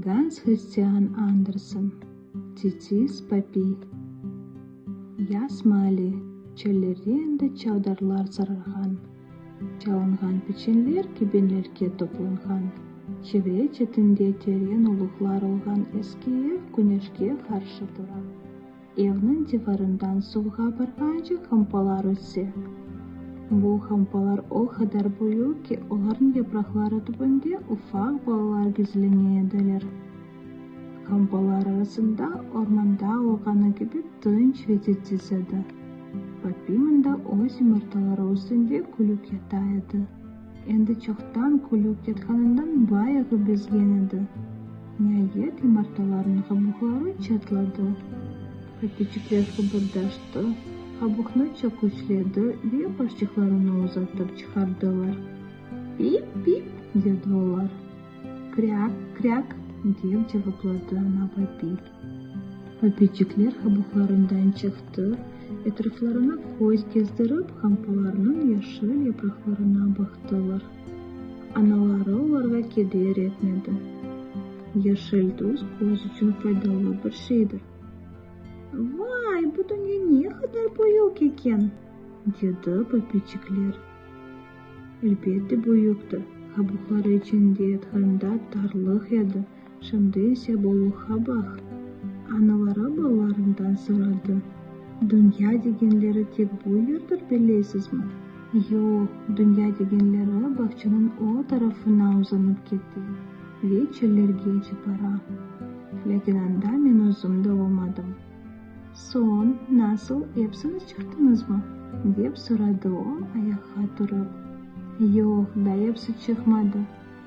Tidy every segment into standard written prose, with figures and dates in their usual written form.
Gans Hristian Andersen, Titis Papiy. Yaz maali, çöllerde endi çavdarlar sararğan, çalınğan piçenler kebenlerge toplanğan, çevre çetinde teren uluqlar olğan eski ev küneşke qarşı tura. Evniñ divarından suvğa barğance hampalar öse. Bu hampalar o qadar büyük ki, olarnıñ yapraqları tübünde ufaq balalar gizlene ediler. Hampalar arasında ormanda olğanı kibi tınç ve titiz edi. Papiy mında öz yımırtaları üstünde külüp yata edi. Endi çoqtan külüp yatqanından bayağı bezgen edi. Niayet, yımırtalarnıñ qabuqları çatladı. Papiçikler qıbırdaştı, qabuqnı çöküçledi ve başçıqlarını uzatıp çıqardılar. Pip-pip! dedi olar. Krâk-krâk! dep cevapladı ana papiy. Papiçikler qabuqlarından çıqtı, etraflarına köz kezdirip, hampalarnıñ yeşil yapraqlarına baqtılar. Anaları olarğa keder etmedi. Yeşil tüs köz içün faydalı bir şeydir. Vay, bu dünya ne qadar büyük eken! dedi papiçikler. Elbette büyüktir, qabuqları içinde yatqanda tarlıq edi, şimdi ise bolluqqa baq. Anaları balalarından soradı, Dünya degenleri tek bu yerdir belleysizmi? Yoq, dünya degenleri bağçanıñ o tarafına uzanıp kete ve çöllergece bara. Lâkin anda men özüm de olmadım. Soñ, nasıl, epsiñiz çıqtıñızmı? dep soradı o, ayaqqa turıp. Yoq, daa epsi çıqmadı.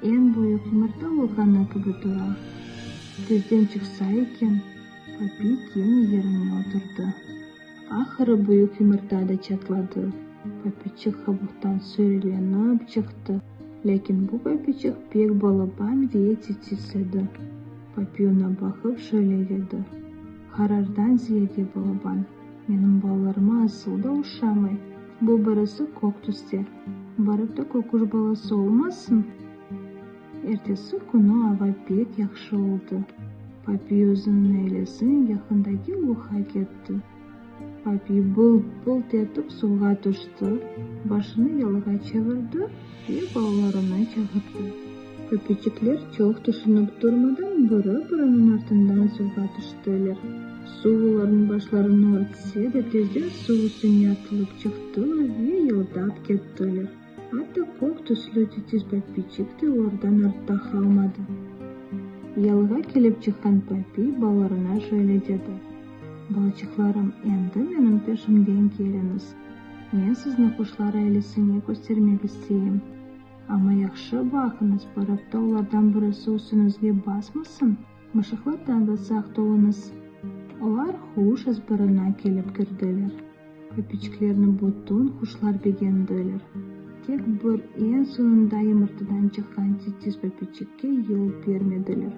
Eñ büyük yımırta olğanı kibi tura. Tezden çıqsa eken, papiy kene yerine oturdı. Ahırı büyük yımırta da çatladı. Papiçıq qabuqtan süyrelenip çıqtı. Lâkin bu papiçıq pek balaban ve titis edi. Papiy oña baqıp şöyle dedi, Qarardan ziyade balaban, menim balalarıma asıl da oşamay. Bu birisi kök tüste. Barıp da köküş balası olmasın? Ertesi künü ava pek yahşı oldı. Papiy özüniñ ailesinen yaqındaki uluqqa ketti. Papiy bılt-bılt etip suvğa tüşti, başını yalığa çevirdi ve balalarını çağırdı. Papiçikler çoq tüşünip turmadan biri-biriniñ artından suvğa tüştiler. Suv olarnıñ başlarını örtse de, tezden suv üstüne atılıp çıqtılar ve yıldap kettiler. Atta kök tüslü titiz papiçik de olardan artta qalmadı. Yalığa kelip çıqqan papiy balalarına şöyle dedi. Balaçıqlarım, endi menim peşimden keliñiz. Men sizni quşlar ailesine köstermek isteyim. Amma yahşı baqıñız, barıp da olardan birisi üstüñizge basmasın, mışıqlardan da saqt oluñız. Olar quş azbarına kelip kirdiler. Papiçiklerni bütün quşlar begendiler. Tek bir eñ soñunda yımırtadan çıqqan titiz papiçikke yol bermediler.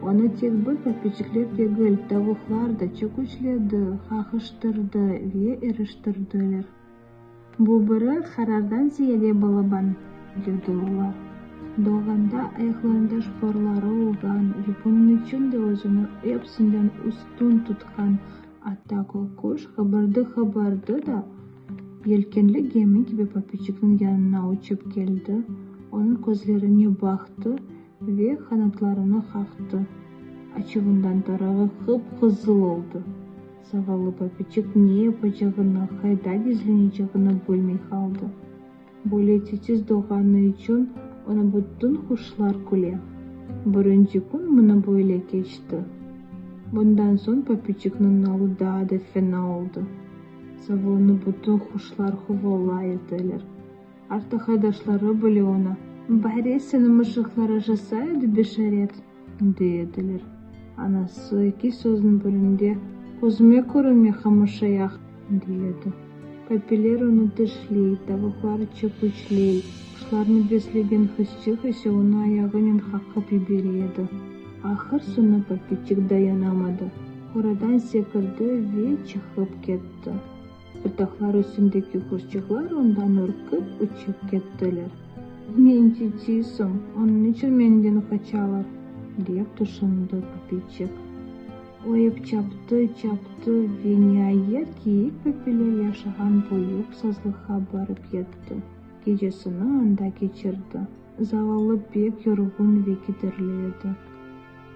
Onı tek bir papiçikler degil, tavuqlar da çöküçledi, qaqıştırdı ve eriştirdiler. Bu biri qarardan ziyade balaban, dedi olar. Doğğanda ayaqlarında şporları olğan ve bunıñ içün de özüni episinden üstün tutqan Atta köküş qıbırdı-qıbırdı da, yelkenli gemi kibi papiçikniñ yanına uçıp keldi, onıñ közlerine baqtı ve qanatlarını qaqtı. Açuvından tarağı qıp-qızıl oldı. Zavallı papiçik ne yapacağını, qayda gizlenecegini bilmey qaldı. Böyle titiz doğğanı içün onı bütün quşlar küle. Birinci kün mına böyle keçti. Bundan soñ papiçikniñ alı daa da fena oldı. Zavallını bütün quşlar quvalay ediler. Artıq qardaşları bile oña, Bare seni mışıqlar aşasa edi, beşaret! Dey ediler. Anası eki sözniñ birinde, Közüme körünme, qamışayaq! dey edi. Papiler onı tişley, tavuqlar çöküçley, quşlarnı beslegen qızçıq ise onı ayağınen qaqıp yibere edi. Ahır soñu papiçik dayanamadı, qoradan sekirdi ve çıqıp ketti. Pıtaqlar üstündeki quşçıqlar ondan ürkip uçıp kettiler. Men titisim, onıñ içün menden qaçalar. Dep tüşündi Papiçik. O ep çaptı, çaptı ve niayet kiyik papiler yaşağan büyük sazlıqqa barıp yetti. Gecesini anda keçirdi. Zavallı pek yorğun ve kederli edi.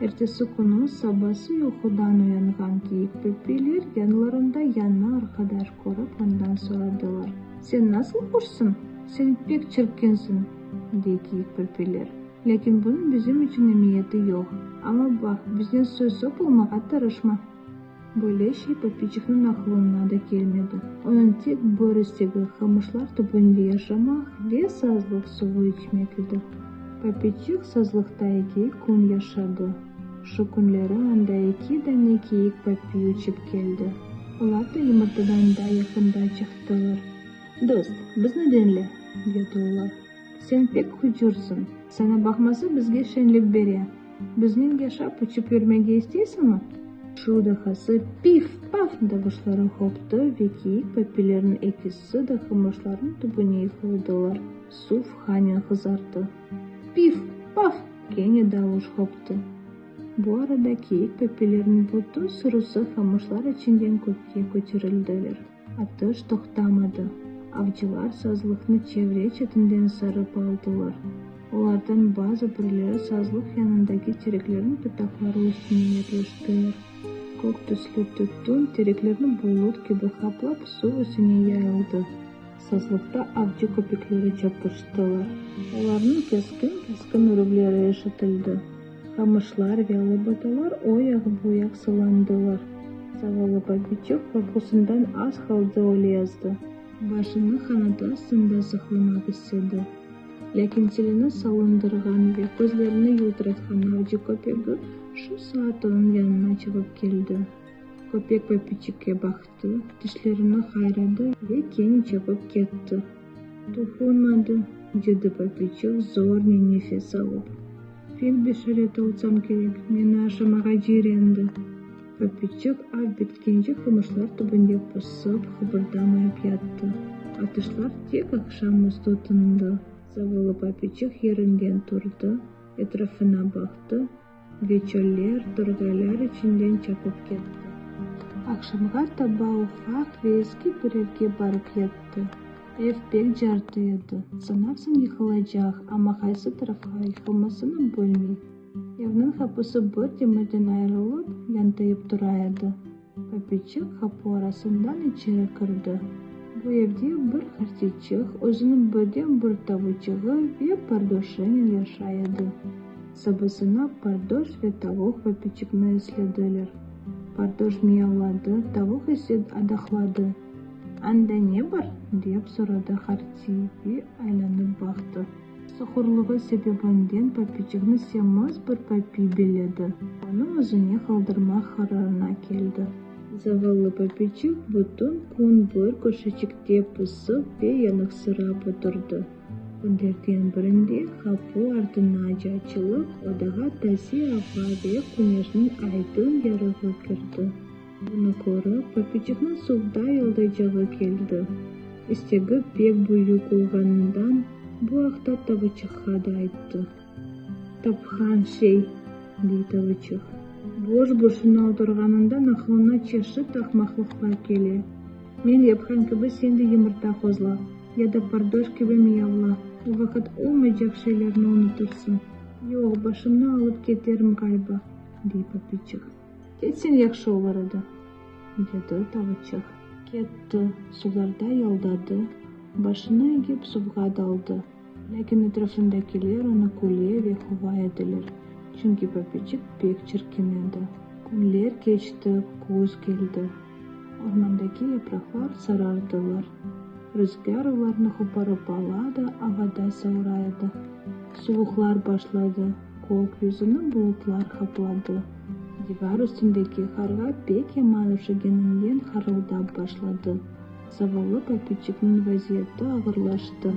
Ertesi künü sabası yuqudan uyanğan kiyik papiler yanlarında yañı arqadaş körip ondan soradılar. Sen nasıl quşsıñ? Sen pek çirkinsiñ, dey kiyik papiler. Lâkin bunıñ bizim içün emiyeti yoq. Amma baq, biznen soy-sop olmağa tırışma. Böyle şey Papiçikniñ aqlına da kelmedi. Onıñ tek bir istegi, qamışlar tübünde yaşamaq ve sazlıq suvu içmek edi. Papiçik sazlıqta eki kün yaşadı. Şu künleri anda eki dane kiyik papiy uçıp keldi. Olar da yımırtadan daa yaqında çıqtılar. Dost, bizni diñle, dedi olar. Sen pek hucursıñ. Saña baqması bizge şeñlik bere. Biznen yaşap, uçıp yürmege isteysiñmi? Şu daqası pif-paf davuşları qoptı ve kiyik papilerniñ ekisi de qamışlarnıñ tübüne yıqıldılar. Suv hanen qızardı. Pif-paf! Kene davuş qoptı. Bu arada kiyik papilerniñ bütün sürüsi qamışlar içinden kökke köterildiler. Atış toqtamadı. Avcılar sazlıqnı çevre-çetinden sarıp aldılar. Olardan bazı birleri sazlıq yanındaki tereklerniñ pıtaqları üstüne yerleştiler. Kök tüslü tütün tereklerni bulut kibi qaplap, suv üstüne yayıldı. Sazlıqta avcı köpekleri çapıştılar. Olarnıñ keskin-keskin ürüvleri eşitildi. Qamışlar ve alabatalar o yaq-bu yaq sallandılar. Zavallı Papiçıq qorqusından az qaldı öleyazdı. Başını qanatı astında saqlamaq istedi. Lâkin tilini sallındırğan ve közlerini yıltıratqan avcı köpegi şu saat onıñ yanına çapıp keldi. Köpek Papiçikke baqtı, tişlerini qayradı ve kene çapıp ketti. Toqunmadı, dedi Papiçik zornen nefes alıp. Pek beşaret olsam kerek, meni aşamağa ciyrendi. Papiçik av bitkence qamışlar tübünde pısıp, qıbırdamayıp yattı. Atışlar tek aqşam üstü tındı. Zavallı Papiçik yerinden turdı, etrafına baqtı. Ve çöller, torğaylar içinden çapıp ketti. Aqşamğa taba ufaq ve eski bir evge barıp yetti. Ev pek cartı edi, sanarsıñ yıqılacaq, amma qaysı tarafqa yıqılmasını bilmey. Evniñ qapısı bir demirden ayırılıp, yantayıp tura edi. Papiçik qapu arasından içeri kirdi. Bu evde bir qartiyçıq özüniñ birden-bir tavuçığı ve pardoşınen yaşay edi. Sabasına pardoş ve tavuq papiçikni eslediler. Pardoş miyavladı, tavuq ise adaqladı. Anda ne bar? dep soradı qartiy ve aylanıp baqtı. Soqurlığı sebebinden Papiçikni semiz bir papiy belledi, onı özüne qaldırmaq qararına keldi. Zavallı Papiçik bütün kün bir köşeçikte pısıp ve yanıqsırap oturdı. Künlerden birinde qapu artınaca açılıp, odağa taze ava ve küneşniñ aydın yarığı kirdi. Bunı körip, Papiçikniñ suvda yaldacağı keldi. İstegi pek büyük olğanından, bu aqta tavuçıqqa da ayttı. Tapqan şey, dey tavuçıq. Boş-boşuna oturğanından aqlına çeşit ahmaqlıqlar kele. Men yapqan kibi sen de yımırta qozla, ya da pardoş kibi miyavla, o vaqıt olmaycaq şeylerni unutırsıñ. Yoq, başımnı alıp keterim ğaliba, dey Papiçıq. Ketseñ yahşı olur edi, dedi tavuçıq. Ketti, suvlarda yaldadı, başını egip suvğa daldı. Lâkin etrafındakiler onı küle ve quva ediler, çünki Papiçik pek çirkin edi. Künler keçti, küz keldi. Ormandaki yapraqlar sarardılar. Rüzgâr olarnı qoparıp ala da, avada savura edi. Suvuqlar başladı, kök yüzüni bulutlar qapladı. Divar üstündeki qarğa pek yaman üşügeninden harıldap başladı. Zavallı Papiçikniñ vaziyeti ağırlaştı.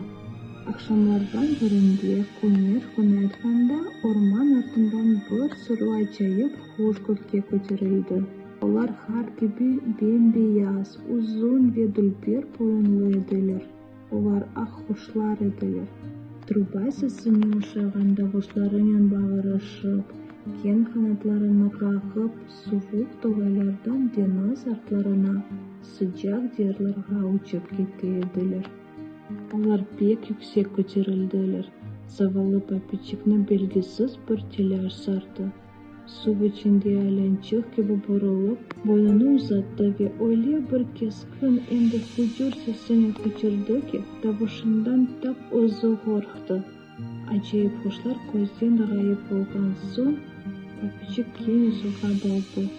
Aqşamlardan birinde, küneş qonayatqanda, orman artından bir sürü acayip quş kökke köterildi. Olar qar kibi bem-beyaz, uzun ve dülber boyunlı ediler. Olar aqquşlar ediler. Truba sesine oşağan davuşlarınen bağırışıp. Keñ qanatlarını qaqıp, suvuq toğaylardan deñiz artlarına, sıcaq diyarlarğa uçıp kete ediler. Olar pek yüksek köterildiler. Zavallı Papiçikni belgisiz bir telâş sardı. Suv içinde aylançıq kibi burulıp, boynunı uzattı ve öyle bir keskin em de hucur sesinen qıçırdı ki, davuşından tap özü qorqtı. Acayip quşlar közden ğayıp olğan soñ, Papiçik kene suvğa daldı.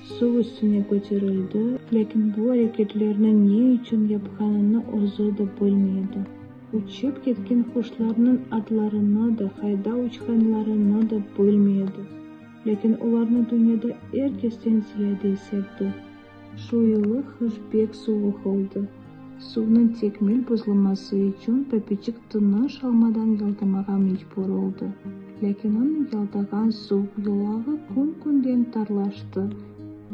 Suv üstüne köterildi, lâkin bu areketlerni ne içün yapqanını özü de bilmey edi. Uçıp ketken quşlarnıñ adlarını da, qayda uçqanlarını da bilmey edi. Lâkin olarnı dünyada er kesten ziyade sevdi. Şu yılı qış pek suvuq oldı. Suvnıñ tekmil buzlaması içün Papiçik tınış almadan yaldamağa mecbur oldı. Lâkin onıñ yaldağan suv yolağı kün-künden tarlaştı,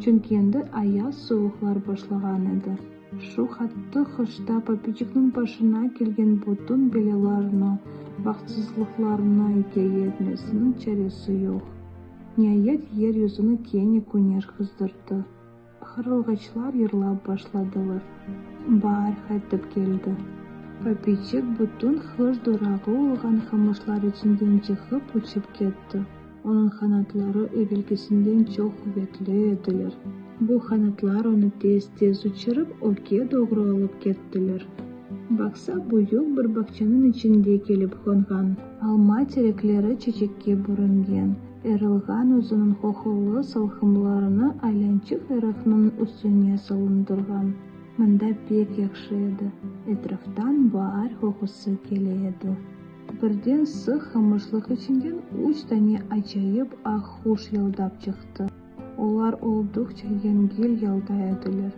çünki endi ayaz suvuqlar başlağan edi. Şu qattı qışta Papiçikniñ başına kelgen bütün belâlarnı, bahtsızlıqlarnı ikâye etmesiniñ çaresi yoq. Niayet, yer yüzüni kene küneş qızdırdı. Qarılğaçlar yırlap başladılar. Baar qaytıp keldi. Papiçik bütün qış durağı olğan qamışlar içinden çıqıp uçıp ketti. Onıñ qanatları evelkisinden çoq quvetli ediler. Bu qanatlar onı tez-tez uçurıp, ögge doğru alıp kettiler. Baqsa, büyük bir bağçanıñ içinde kelip qonğan. Alma terekleri çeçekke bürüngen. Erılğan özüniñ qoqulı salqımlarını aylançıq erikniñ üstüne salındırğan. Mında pek yahşı edi, etraftan baar qoqusı kele edi. Birden sıq qamışlıq içinden üç tane acayip aq quş yaldap çıqtı. Olar olduqça yengil yalday ediler,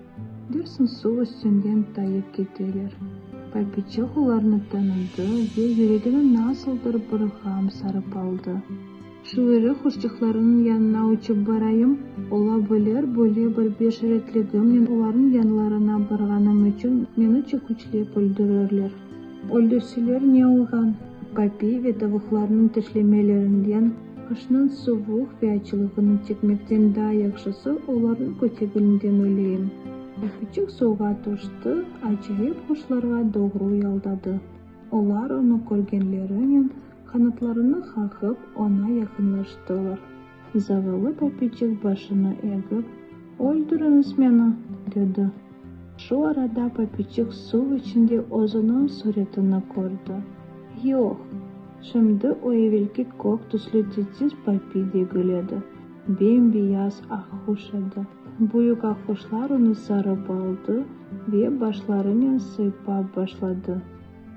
dersiñ suv üstünden tayıp keteler. Papiçıq olarnı tanıdı ve yüregini nasıldır bir ğam sarıp aldı. Şu iri quşçıqlarnıñ yanına uçıp barayım, ola bilir, böyle bir beşeretligimnen olarnıñ yanlarına barğanım içün meni çeküçlep öldürirler. Öldürseler ne olğan? Papiy ve tavuqlarnıñ tişlemelerinden, qışnıñ suvuq ve açlığını çekmekten daa yahşısı olarnıñ köteginden öleyim. Papiçıq suvğa tüşti, acayip quşlarğa doğru yaldadı. Olar onı körgenlerinen, qanatlarını qaqıp, oña yaqınlaştılar. Zavallı Papiçik başını egip, Öldüriñiz meni! dedi. Şu arada Papiçik suv içinde özüniñ süretini kördi. Yoq, şimdi o evelki kök tüslü titiz papiy degil edi, bem-beyaz aqquş edi. Büyük aqquşlar onı sarıp aldı ve başlarınen sıypap başladı.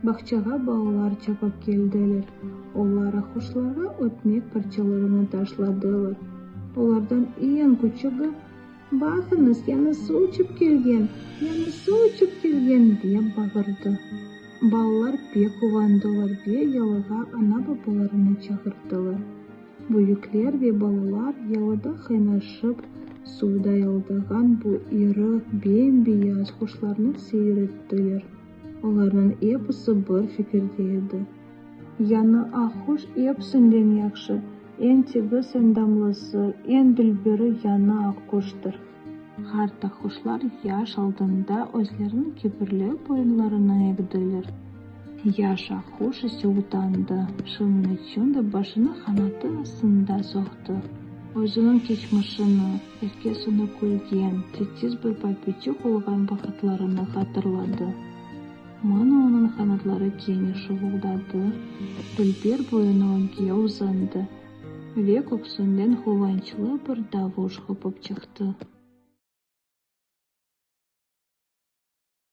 Bağçağa balalar çapıp keldiler. Olar aqquşlarğa ötmek parçalarını taşladılar. Olardan eñ küçügi, Baqıñız, yañısı uçıp kelgen, yañısı uçıp kelgen! dep bağırdı. Balalar pek quvandılar ve yalığa ana-babalarını çağırdılar. Büyükler ve balalar yalıda qaynaşıp, suvda yaldağan bu iri, bem-beyaz quşlarnı seyir ettiler. Olarnıñ episi bir fikirde edi. Yañı aqquş episinden yahşı, eñ tegiz endamlısı, eñ dülberi yañı aqquştır. Qart aqquşlar yaş aldında özleriniñ kibirli boyunlarını egdiler. Yaş aqquş ise utandı, şunıñ içün de başını qanatı astında soqtı. Özüniñ keçmişini, er kes onı külgen, titiz bir papiçik olğan vaqıtlarını hatırladı. Mına onıñ qanatları kene şuvuldadı, dülber boyunı ögge uzandı ve köksünden quvançlı bir davuş qopıp çıqtı.